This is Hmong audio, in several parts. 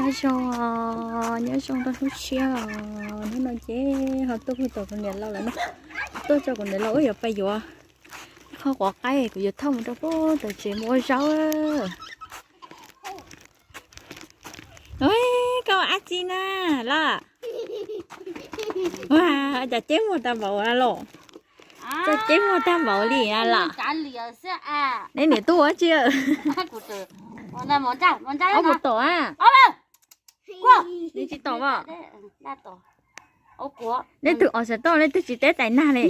Nyob zoo, nyob zoo rau hnub tshiab os. Hnub no ces ho tuaj puag tom kuv niam laus lawm no. Tuaj tso kuv niam laus wb yuav pais yuav qhov quav qaib kuv yuav thauj mus rau puag tom tsev mus ua zaub. Ua, koj ua dab tsi na los? Ua, cas ceb muag tag npaum los? Cas ceb muag tag npaum li los? Neb niam tuaj ua dab tsi? Ob puas tom a? Neb tsis tom os? Neb twb os xav toj, neb twb tsis teb tais nag li.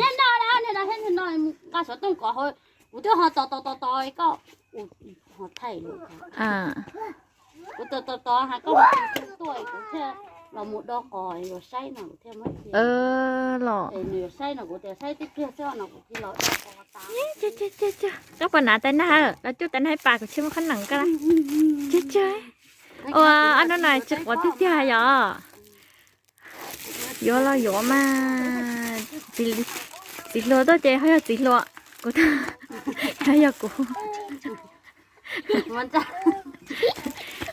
Kuv twb ho tos tos tos tos koj, kuv tos tos tos koj tuaj kuv thiaj los mus do qos yuav saib no kuv thiaj muab los nws yuav saib no kuv tias saib tib pliag xwb no kuv thiaj los do qos tas. Koj puas hnav tais nag, los cuaj tais nag ib pas kuv tsij muab qhob noom koj. Ua, ob hnub no tsis quav tiag tiag yom. Yuav los yuav mas, txiv hluas tuaj ces ho yog txiv hluas, kuv, ho yog kuv.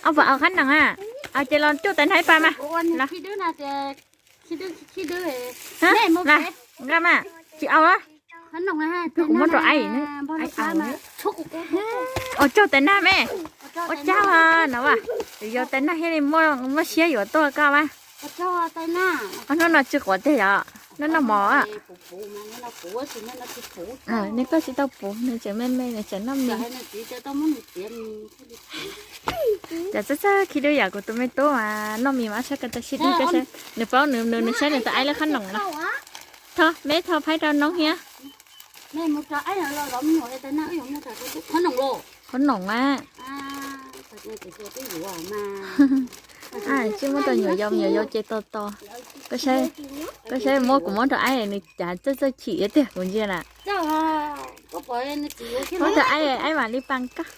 Ob puas au qhob noom a? Au ces los cuaj tais nag ib pas mas. Nqa mas, tsis au los. Kuv muab rau aib, aib au. Ua tsaug tais nag me. Ua tsaug no as, yog tais nag thiaj li muaj siab yuav tuaj koj mas. Ob hnub no tsis quav tiag yom, noj noj mov. Nws koj tsis tau puv, nws tseem me me nws tseem noj mis. Cas txawj txawj khi dub yam kuv tus me tub mas noj mis mas sab ko taw si dub, nws paub nws, nws saib nws tus aib lub qhob noom no. Thov, me thov phaib rau noob thiab. Qhob noom a. Tsis muab rau nyuam yaus, nyuam yaus ces tos tos. Koj saib muab, kuv muab rau aib nws cas txawj txawj chim tiag kuv ntsia na. Muab rau aib, aib mam li pab koj.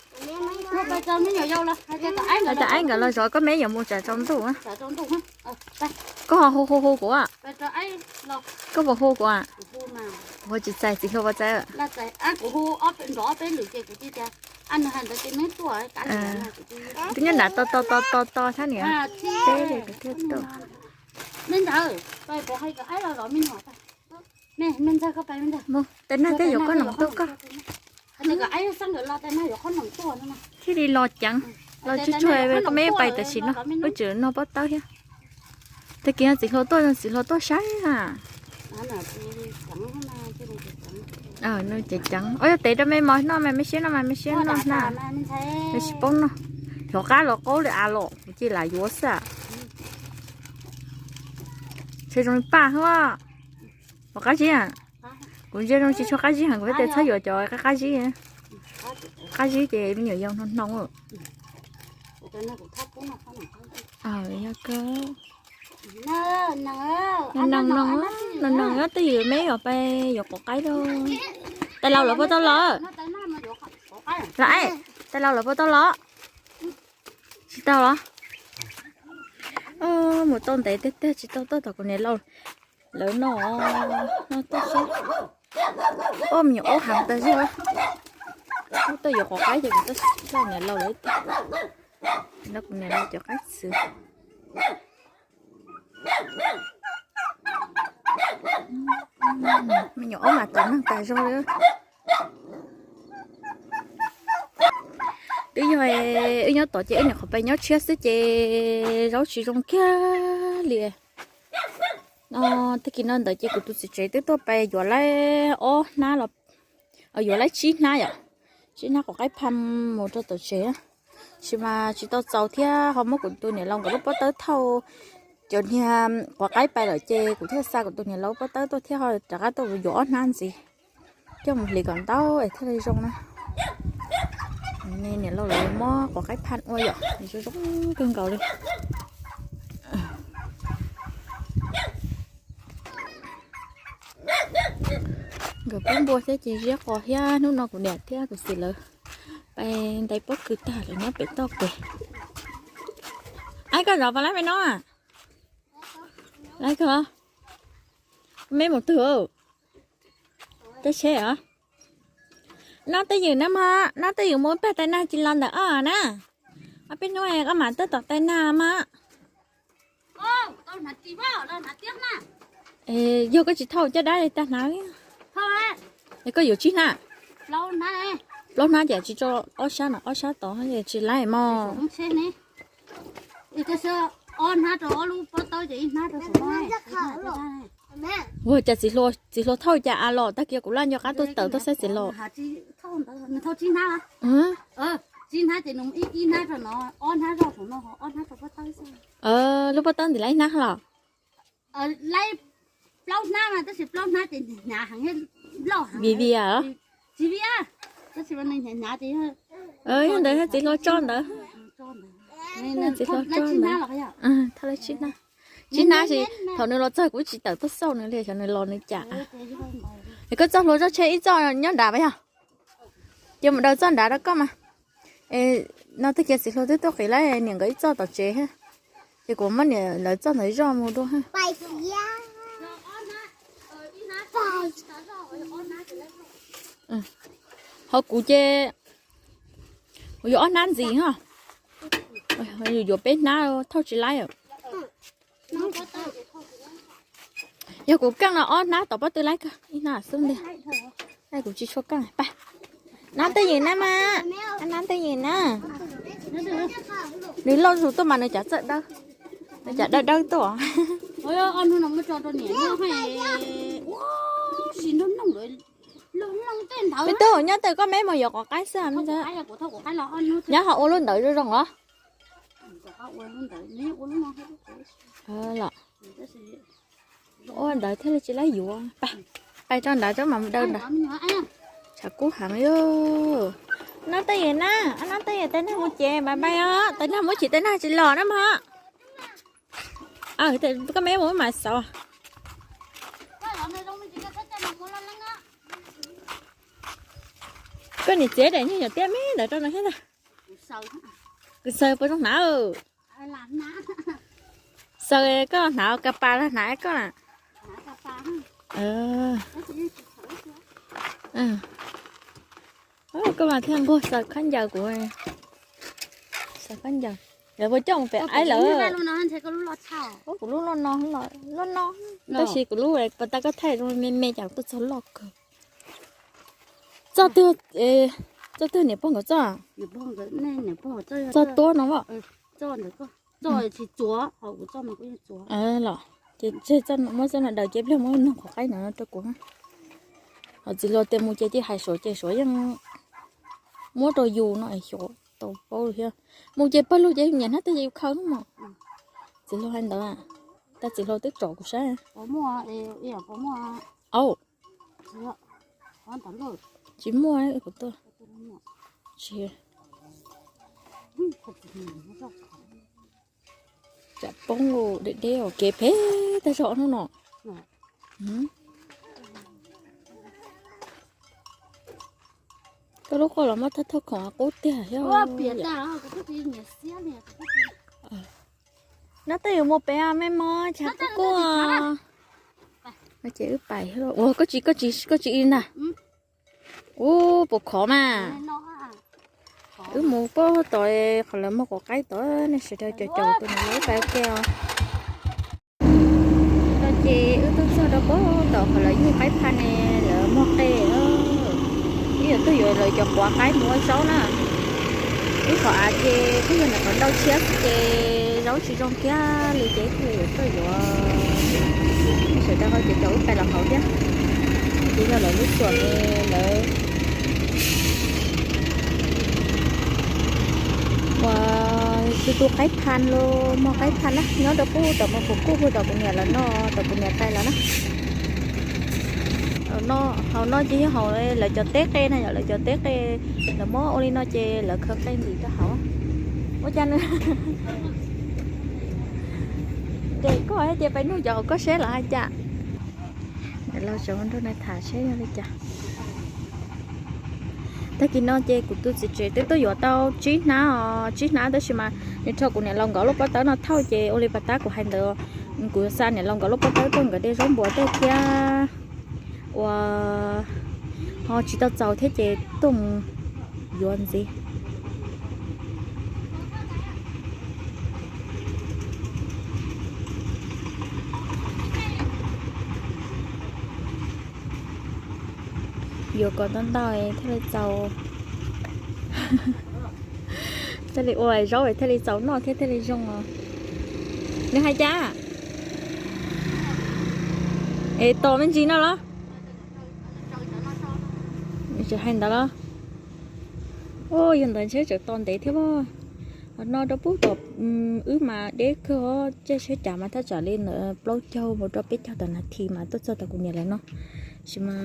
Rau aib nkawd los zov, koj me yuav mus tsam tsaus ntuj. Koj ho hu hu hu kuv. Koj puas hu kuv? Kuv hu tsis txais, txiv hluas puas txais? Twb nyob nram tos tos tos tos tos thiab niam. Teb li kuv thiaj tuaj. Mus, tais nag thiaj yuav qhob noom tuaj koj. Thiaj li los ceev, los tsuag tsuag, koj me pais tam sim no wb tseem noj pob tawb thiab. Tag kis txiv hluas tuaj, txiv hluas tuaj saib na. Nws ceev ceev, ua yog tev rau me mos noj mas me siab noj mas me siab noj na. Me tsis paub noj, xyov qab los qaub li av los kuv cia lam yuav xwb. Ntshe zoo li paj xwb. Puas qab zib? Kuv ntsia zoo tsis tshua qab zib heev, kuv tes txhob yuav cov qab qab zib. Qab zib ces me nyuam yaus hnoos hnoos. Yog kawg. Noog noog, noog noog, twj ywm me yuav pais yuav quav qaib lauj. Tais laus lawv puas tau los? Los, tais laus lawv puas tau los? Tsis tau los? Mus tau ntev tiag tiag tsis tau tuaj tom kuv niam laus lawv no, no tuaj saib. Ua me nyuam aub heev tas zog. Tuaj yuav quav qaib ces kuv tuaj saib niam laus lawv ib tug. No kuv niam laus cov qaib txwv. Me nyuam aub mas tom neeg tas zog li. Twb yog wb nyob tod ces wb nyuam qhuav pais nyob tshiab xwb ces zaub tsis zoo kiag li. Tag kis no ntawd ces kuv tus txiv tsev twb tuaj pais yuav laib ob hnab los, yuav laib tsib hnab yom, tsib hnab quav qaib phaj mus rau tom tsev. Tab sis mas tsis tau txaus thiab ho muab kuv tus niam laus nkawd lub pob tawb thauj cov niag quav qaib pais lawm ces kuv thiaj xa kuv tus niam laus lub pob tawb tuaj thiab ho rov qab tuaj yuav ob hnab ntxiv coj mus hliv kom ntau es thiaj li zoo na. Niam laus lawv muab quav qaib phaj ua yom, zoo zoo kawg nkaus li. Nkawd pub npua thiab ces ziab qos thiab, hnub no kuv niam thiab kuv txiv lawv pais ntais pob kws tag lawm nyob pem toj pem. Aib, koj zov puas laib me no? Laib kawg. Me mus twg? Tab seb os. Noj twj ywm na mog, noj twj ywm mus pag tais nag tsis los ntawm os na. Peb hnub koj mam tuaj tom tais nag mas. Yog koj tsis thauj caj dab li tag hnav. Es koj yuav tsib hnab? Plaub hnab ces tsis tso ob sab no, ob sab tod tsis laib mog. Ua cas txiv hluas thauj cas a los tag kis kuv laj nco qab tuaj tawm tuaj saib txiv hluas. Lub pob tawb ntawm laib hnab los? Vim vim yog ntawd txiv hluas tso ntawd. Txiv hluas tso ntawd. Thauj laib tsib hnab. Tsib hnab es thaum nws los txog kuv tsis tawm tuaj xauj nws li, xyov nws los nws cas. Es koj txoj hlua zoj tsheb ib txoj nyob nrad mas yog? Ces mus daws txoj nrad rau koj mas. No tag kis txiv hluas twb tuaj qiv lawm, niam nkawd ib txoj tom tsev. Ces kuv muab niam lawv txoj ntawd zoj mus dua. Ho kuv ces kuv yuav ob hnab ntxiv os. Yuav peb hnab thauj tsis laib. Yog kuv keej no ob hnab tom pob tw laib kawg, ib hnab xub ntiag. Kuv tsis tshua keej. Nab tej yim nab mas, nab tej yim na. Nws loj zus tuaj mas nws cav txawj dawb, nws cav dawb dawb tuaj. Peb tug nyob twg koj meb mus yuav quav qaib xwb. Nyob ho ua lub ntawd zoo zoo los. Ua ntawd thiaj li tsis laib yuav. Pais rau nrad tsob mas daw nrad. Tshav kub heev li. Nab tej yim na, nab tej yim tais nag mus ces bye bye os, tais nag mus ces tais nag tsis los na mog. Koj meb mus mas xauv. Koj niam txiv daim nyuag nyuam tiab me ntawd rau no thiab ntag. Kuv xaws puas zoo hnav. Xaws koj hnav ka pas los hnav koj na. Koj mas thiaj nquag xaws khaub ncaws kuv. Xaws khaub ncaws. Lawv puas coj mus pem aib lawm? Kuv lub loj no, loj no. Tab sis kuv lub pas tas koj thaij zoo me me cas tuaj txog loj kawg. Txoj twg, txoj twg niam pog nkawd txoj? Txoj tuab no. Los ces muab txoj no daws ces pliag muab noog qhov qaib no rau kuv. Ho txiv hluas tias mus ces cia hais Suav ces Suav yeej muab rau yus no xyov tau paub thiab. Mus ces pawg lug ces nyiam hnab twg ces yus khaws no mog. Txiv hluas hais ntawd, tab txiv hluas twb tsom kuv saib. Au. Tsis muaj kuv tuaj. Tsam poob deb deb os, kev phem tag zog hnub no. Koj lub qoj los muab thawj thawj khoom qub tiag thiab. No tej yus mus pem me mos tshav kub kub. Ces wb pais, ua koj tsis, koj tsis, koj tsis ib ntag. Ub, puas khov mas. Wb mus pab tom qhov lawv muag quav qaib tod, nej sawv daws caum caum tus no wb pais ua ke os. No ces wb twb txog rau pab tom qhov lawv yug qaib phaj ne, lawv muag qe. Wb yuav tuaj yuav lawv cov quav qaib mus ua zaub na. Wb qhov av ces kuj yog ntawm qhov ntau tshiab xwb ces zaub tsis zoo kiag li ces wb thiaj li yuav tuaj yuav. Sawv daws ho ces caum wb pais los hauv thiab. Ces yog lawv lub xyuam ne, lawv ua tu tu qaib phaj los muag qaib phaj na, nyob rau pub tom mus kuv kuj pub tom kuv niam lawv no, tom kuv niam tais lawv na. Hauv no ces yog hauv lawv cov teb qe na, yog lawv cov teb qe, lawv muab ua li no ces lawv khaws qe ntim rau hauv. Ua cas nws nres koj ces pais nug cov hauv koj seb lawv hais cas. Los tseem nrog nws tham seb yog li cas. Tag kis no ces kuv tus txiv tsev twb tuaj yuav tau tsib hnab os, tsib hnab tab sis mas nws rho kuv niam laus nkawd lub pob tawb no thauj ces ua li pas tab kuv hais ntawd, kuv xa niam laus nkawd lub pob tawb tuaj nkawd de zaub npua tej thiab ua ho tsis tau txaus thiab ces tuaj mus yuav ntxiv. Yuav kom ntau ntau thiaj li txaus, thiaj li ua zaub thiaj li txaus noj thiab thiaj li zoo os. Nws hais cas? Es tos me ntsis no los? Tseem hais ntawd los? Ua yog ntawd ntshe tseem tos ntev thiab os. Ho no rau pub tom wb mas deb kawg os, caij tsheb cav mas thaj tsam li ntawm plaub caug mus rau peb caug tawm nas this mas tuaj txog tom kuv niam lawv no. Tab sis mas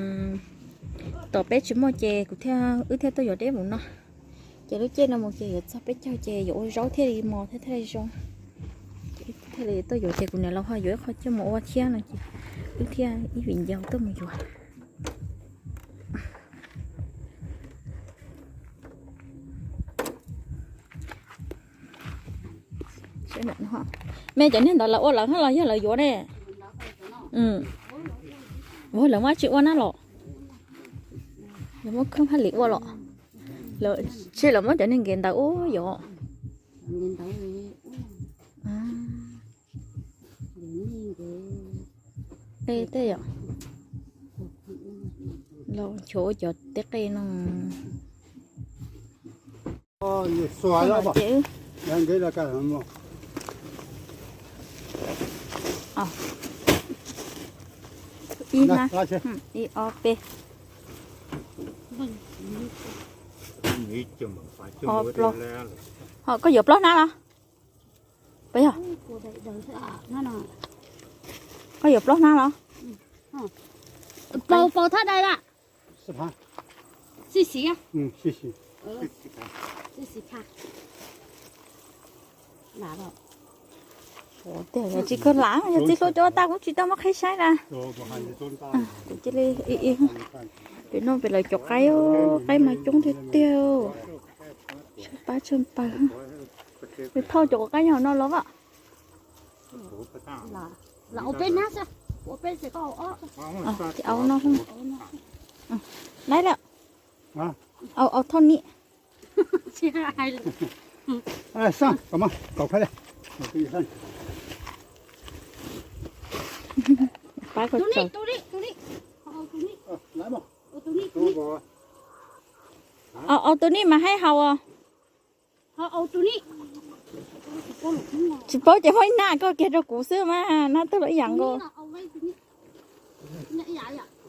tom peb tsis muaj ces kuv thiaj, wb thiaj tuaj yuav deb mus no. Ces lub caij no mus ces yuav txog peb caug ces yuav ua zaub thiaj li mos thiab thiaj li zoo. Thiaj li tuaj yuav ces kuv niam laus ho yuav ib qho coj mus ua thiab no ces wb thiaj ib vim ncaus tuaj mus yuav. Me cov niag ntawd lawv ua lawv hab los yog lawv yuav ne? Ua lawv muab tsis ua na los? Lawv muab khoom hab li ua los? Lawv, tsis lawv muab cov niag nkev ntawd ua yom? Tej yom, los nchuav ua cov teb qe no. Ib na, ib ob peb, ob plaub. Ho koj yuav plaub hnab los? Puas yog? Koj yuav plaub hnab los? Pau pau thab dai lawm. Xib xis. Tiag, tsis kawg lam, yog txiv hluas cov tag kuv tsis tau muab qhib saib na. Kuv cia li, pem no pem lawv cov qaib, qaib mas coob tiag tiag. Tshav pab tshav pawg. Nws thauj cov quav qaib nyob hauv no los as? Au no. Laib lawm. Au, au thauj ni. Pab koj tsaug. Au, au tus ni mas haib haus os. Tsis paub ces muab ib hnab koj kiag rau kuv xwb mas, hnab twg los ib yam nkaus.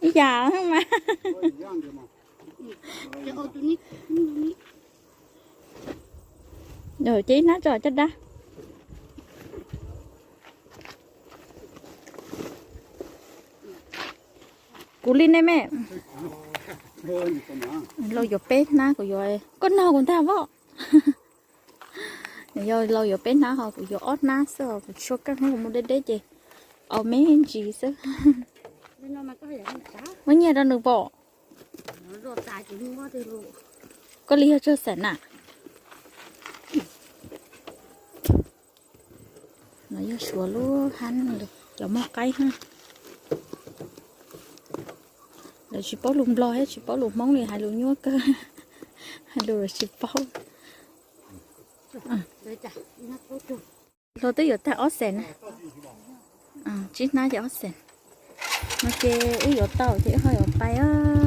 Ib yam mas. Ces ib hnab tso caj dab. Kuv li nej me. Laus yuav peb hnab, kuv yuav, koj nog kuv ntag voj. Yog laus yuav peb hnab ho kuv yuav ob hnab xwb, kuv tshuav kawg hnub kuv mus deb deb ces au me ntsis xwb. Muab nyiaj rau nws pom. Koj li yog tsawg xees na? No yog Suav lub hab, lawv muag qaib hab. Lawv tsis paub lus Nplog thiab tsis paub lus Hmoob li, hais lus nyuaj kawg, hais lus tsis paub. Hluas twb yuav tag ob xees na, tsib hnab ces ob xees. No ces wb yuav tau ces wb ho yuav pais.